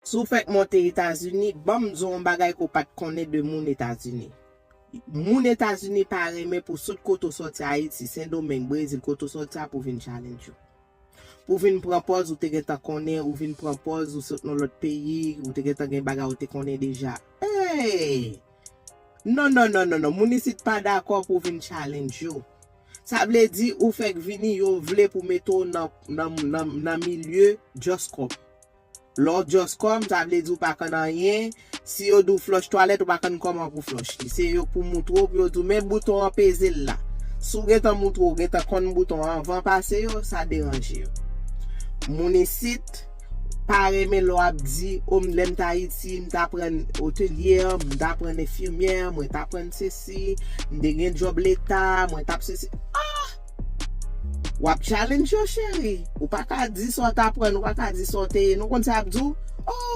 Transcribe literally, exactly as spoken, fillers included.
Si w fèk monte Etazini, ban m di w yon bagay ke w pa t konnen de moun Etazini. Moun Etazini pa renmen pou sot kote w sòti Ayiti, Sendomeng, Brezil, kote w sòti a pou vin challenge yo. Pou vin pran pòz ou te gentan konnen, ou vin pran pòz ou sot nan lòt peyi, ou te gentan gen bagay ou te konnen deja. Hey! Non, non, non, non, non. Moun isit pa dakò pou vin challenge yo. Sa vle di ou fèk vini, yo vle pou mete w nan, nan, nan, nan milye just come. Lè w just come, sa vle di ou pa konn anyen. Si yo di w flòch twalèt, ou pa konn kòman pou flòch li. Se yo pou moutre w, pou yo di w, men bouton an, peze l la. Si w gentan moutre w, gentan konn bouton an anvan pase yo, sa deranje yo. Moun isit pa renmen lè w ap di, o, m, lè m t Ayiti, m t aprann otelye, m t aprann enfimyè, mwen t aprann sesi, m te gen djòb leta, mwen t ap sesi. Ah! W ap challenge yo, cheri. Ou pa ka di sa w t aprann, ou pa ka di sa w te ye. Nou konn sa y ap di w? Oh,